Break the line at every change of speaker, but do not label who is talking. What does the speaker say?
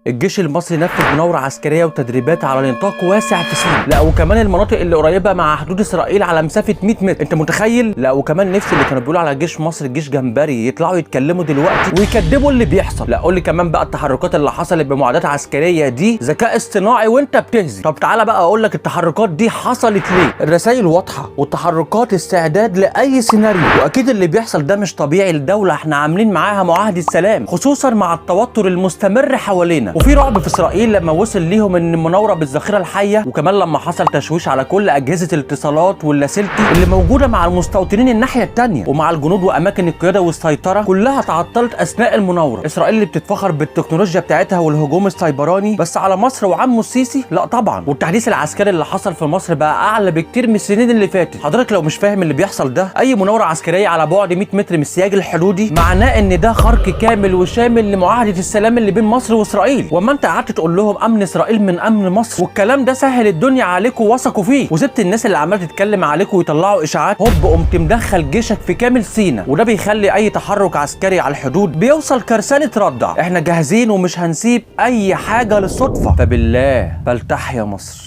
الجيش المصري نفذ مناورة عسكرية وتدريبات على نطاق واسع في سيناء، لا وكمان المناطق اللي قريبة مع حدود اسرائيل على مسافة 100 متر، انت متخيل؟ لا وكمان نفسي اللي كانوا بيقولوا على جيش مصر جيش جمبري يطلعوا يتكلموا دلوقتي ويكذبوا اللي بيحصل. لا قول لي كمان بقى التحركات اللي حصلت بمعدات عسكرية دي ذكاء اصطناعي وانت بتهزي. طب تعالى بقى اقول لك التحركات دي حصلت ليه. الرسائل واضحة والتحركات استعداد لاي سيناريو، واكيد اللي بيحصل ده مش طبيعي لدولة احنا عاملين معاها معاهدة سلام، خصوصا مع التوتر المستمر حوالينا. وفي رعب في اسرائيل لما وصل ليهم ان المناوره بالذخيره الحية، وكمان لما حصل تشويش على كل اجهزة الاتصالات واللاسلكي اللي موجودة مع المستوطنين الناحية الثانية ومع الجنود واماكن القيادة والسيطرة كلها تعطلت اثناء المناوره. اسرائيل اللي بتتفخر بالتكنولوجيا بتاعتها والهجوم السيبراني، بس على مصر وعمه السيسي لا طبعا. والتحديث العسكري اللي حصل في مصر بقى اعلى بكتير من السنين اللي فاتت. حضرتك لو مش فاهم اللي بيحصل ده، اي مناوره عسكرية على بعد 100 متر من السياج الحدودي معناه ان ده خرق كامل وشامل لمعاهده السلام اللي بين مصر واسرائيل. واما انت قعدت تقول لهم امن اسرائيل من امن مصر والكلام ده سهل الدنيا عليكم ووثقوا فيه، وسبت الناس اللي عماله تتكلم عليكم ويطلعوا اشاعات، هوب قمت مدخل جيشك في كامل سينا. وده بيخلي اي تحرك عسكري على الحدود بيوصل كرسالة ردع. احنا جاهزين ومش هنسيب اي حاجة للصدفه. فبالله فلتحيا مصر.